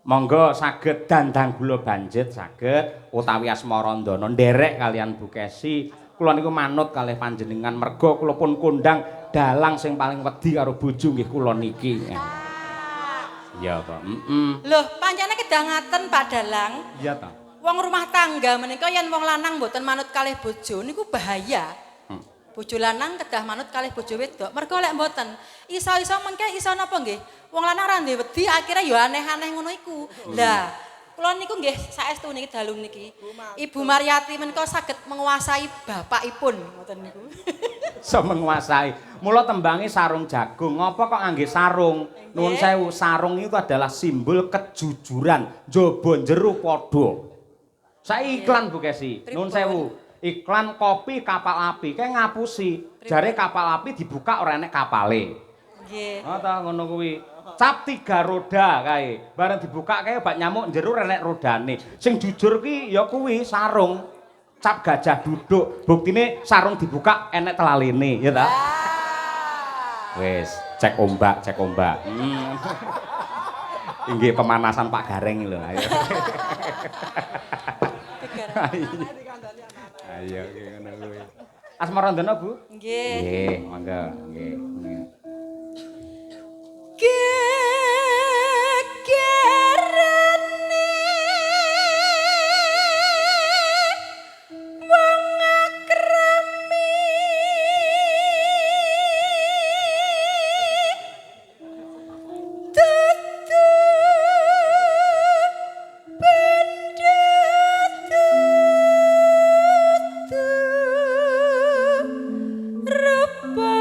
Monggo saged dandang gula banjet saged utawi asmarandana nderek kalian Bu Kesi. Kula niku manut kalih panjenengan merga kula pun kondang dalang sing paling wedi karo bojo nggih kula niki. Iya, Pak. Heeh. Loh, pancene kedah ngaten Pak Dalang. Iya ta. Wong rumah tangga menika yen wong lanang mboten manut kalih bojo niku bahaya. Bojo lanang kedah manut kalih bojo wedok. Mergo lek mboten, iso-iso mengke iso napa nggih? Wong lanang ra ndek wedi akhire ya aneh-aneh ngono iku. Lah, kula niku nggih saestu niki dalu niki. Ibu Maryati menika saged menguasai bapakipun ngoten niku. Iso menguasai. Mula tembange sarung jagung. Ngapa kok ngangge sarung? Nuwun sewu, sarung itu adalah simbol kejujuran. Njaba jero padha. Saiki iklan Bu Kesi. Nuwun sewu. Iklan kopi kapal api kae ngapusi. Jare kapal api dibuka ora enek kapale. Nggih. Oh ta ngono kuwi. Cap 3 roda kae. Bareng dibuka kae obat nyamuk jero ora enek rodane. Sing jujur ki ya kuwi sarung. Cap gajah duduk. Buktine sarung dibuka enek telalene, ya ta? Wis, cek ombak, cek ombak. Inggih pemanasan Pak Gareng lho, ayo. Ayo ngono kuwi. Asmarandana, Bu? Nggih. Nggih, monggo, nggih. Gegerane wong akrami dudu benda dudu rupa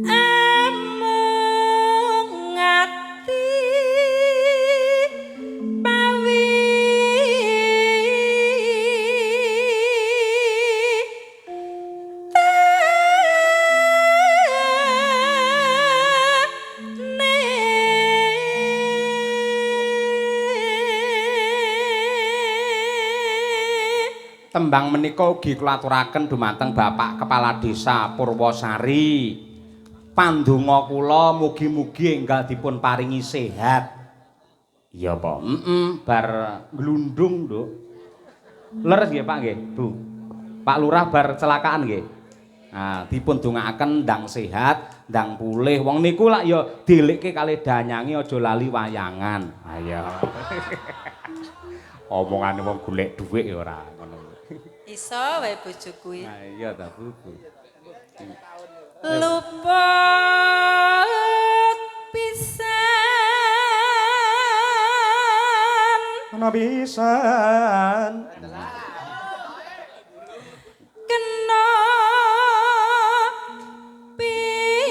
amung ati pawi Tembang menika ugi kula aturaken dumateng Bapak Kepala Desa Purwosari. Pandonga kula mugi-mugi enggal dipun paringi sehat. Iya, Pak. Heeh, bar glundung, Nduk. Leres nggih, Pak nggih, Bu. Pak Lurah bar celakaan nggih. Nah, dipun dongaaken ndang sehat, ndang pulih. Wong niku lak ya dilikke kalih danyange aja lali wayangan. Ayo. Omongane wong golek dhuwit ya ora ngono. Iso wae bojo kuwi. Nah, iya ta, Bu. Luput pisan. Ana pisan. Kena pisan.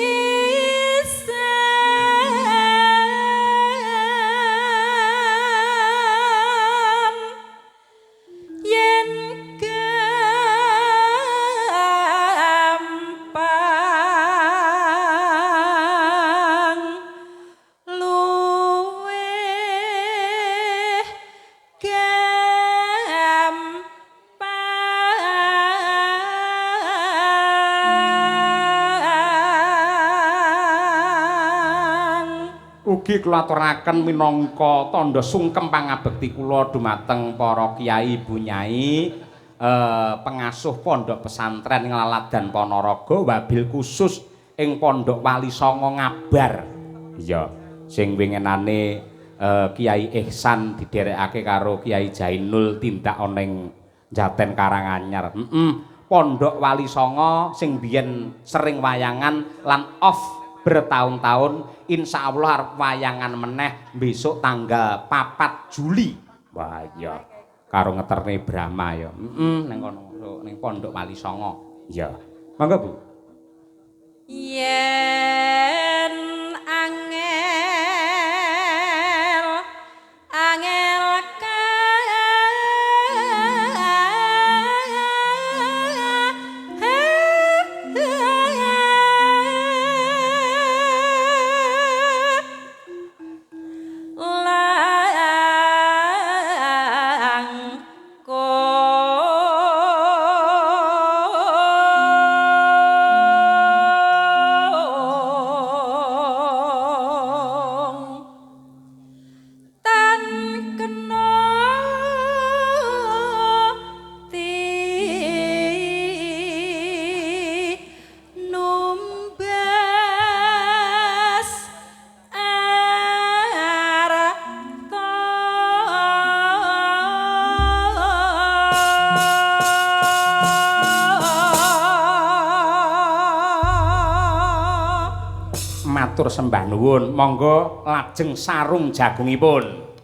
Yen gampang luwih gampang. Ugi kula aturaken minangka tandha sungkem pangabekti kula dumateng para kiai ibu nyai, pengasuh pondok pesantren Nglaladan Ponorogo wabil khusus ing Pondok Wali Songo Ngabar. Iya, sing winginane Kiai Ihsan didherekake karo Kiai Jainul tindak ana ing Jaten Karanganyar. Heeh. Pondok Wali Songo sing biyen sering wayangan lan off bertahun-tahun, insya Allah arep wayangan meneh besok tanggal 4 Juli. Wah iya, karo ngeterne Brahma ya. Heeh, ning kono ning Pondok Wali Songo. Iya. Monggo, Bu. Yen angel angel langkung. Matur sembah nuwun. Monggo lajeng sarung jagungipun.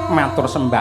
Matur sembah